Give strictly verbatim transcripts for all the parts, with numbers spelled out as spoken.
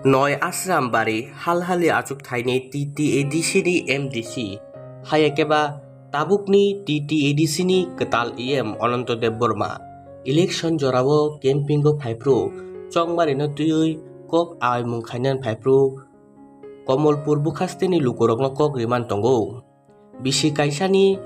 Noi Ashram Bari halhali achuk thaini T T A D C ni M D C, hai khe ba tabukni T T A D C ni kwtal E M Ananto Debbarma. Election jorao camping o phaiphru chongmari no twiwi kok aimung khainan phaiphru Komolpur bukhasteni lukurokno kok riman tongo. Bisi kaisani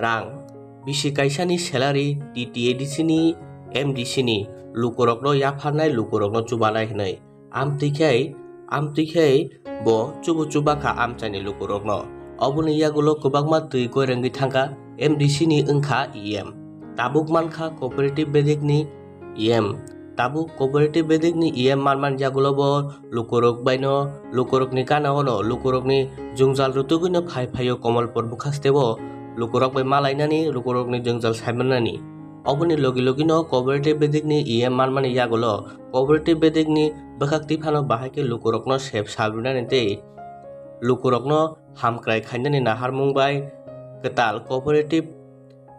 rang, bisi kaisani salary T T A D C ni M D C ni lukurokno yapharnai, lukurokno chubanai hwnwi. Amtwi khe, amtwi khe bo chubu chubakha amchaini lukurokno. Oboni yagulo kwbangma twi koirengwi thangkha M D C ni wngkha E M. Tabuk mankha cooperative bedekni E M. Tabuk cooperative bedekni E M manmani yagulo bo lukurok baino, lukurokni gana ono, lukurokni jwngjal rutugwino phai phaio Komolpur bukhasteo lukurok bai malainani, lukurokni jwngjal saimanani. Oboni logi logino cooperative bedekni E M manmani yagulo cooperative bedekni bwkhak tiphano bahai khe lukurokno sep salbrinani tei lukurokno hamkrai khainani naharmung bai kwtal cooperative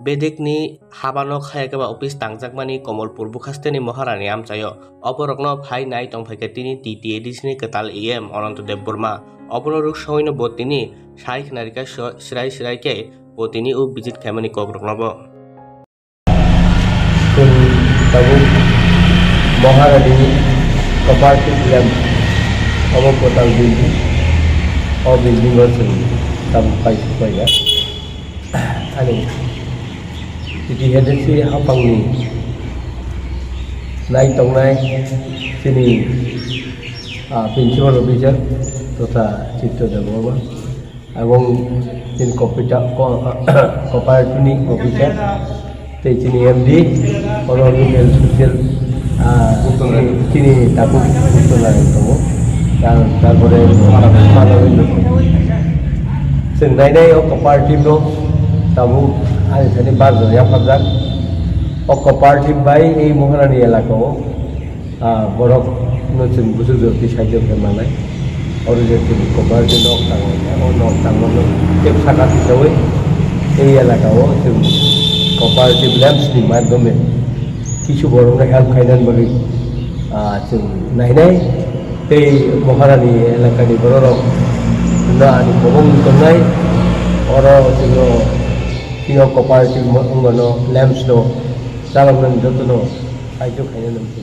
bedekni habano khaya khe ba office tangjakmani Komolpur bukhasteni Moharani amchaio. Oborokno phai nai tongphaikha tini T T A D C ni kwtal E M Ananto Debbarma. Obono ruk songwino bo tini sai khna rikha so-, srai srai khe bo tini o visit khaimani kokrokno bo. Chwng tabuk Moharani cooperative lamp obo kwtal building. O building o chwng tabuk pai phaikha. Ani T T A D C haphangni nai tongnai chini, ah, principal officer totha Chitto Debbarma, abong chini copy ta-, co-, cooperative ni officer, tei chini M D, oro local social, ah, chini, chini tabuk Uttor Narayan tongo. Tar-, tarpore chwng nainai o cooperative no tabuk ani thani barjo yapharjak. O cooperative bai ei Moharani elaka o, ah, borok no chwng buchuk jotwi saichung khe manai. Oro je chwng cooperative nok tangmani, o nok tangmano tei saka tisawi ei elaka o chwng cooperative lamps ni madhyome kisu borok no help khainani bagwi, ah, chwng nainai. Tei Moharani elakani bororok no ani kobong tongnai, oro chwngno, chwngno cooperative mo-, wngmano lamps no chaloknani jotono saichung khainani wngkhe.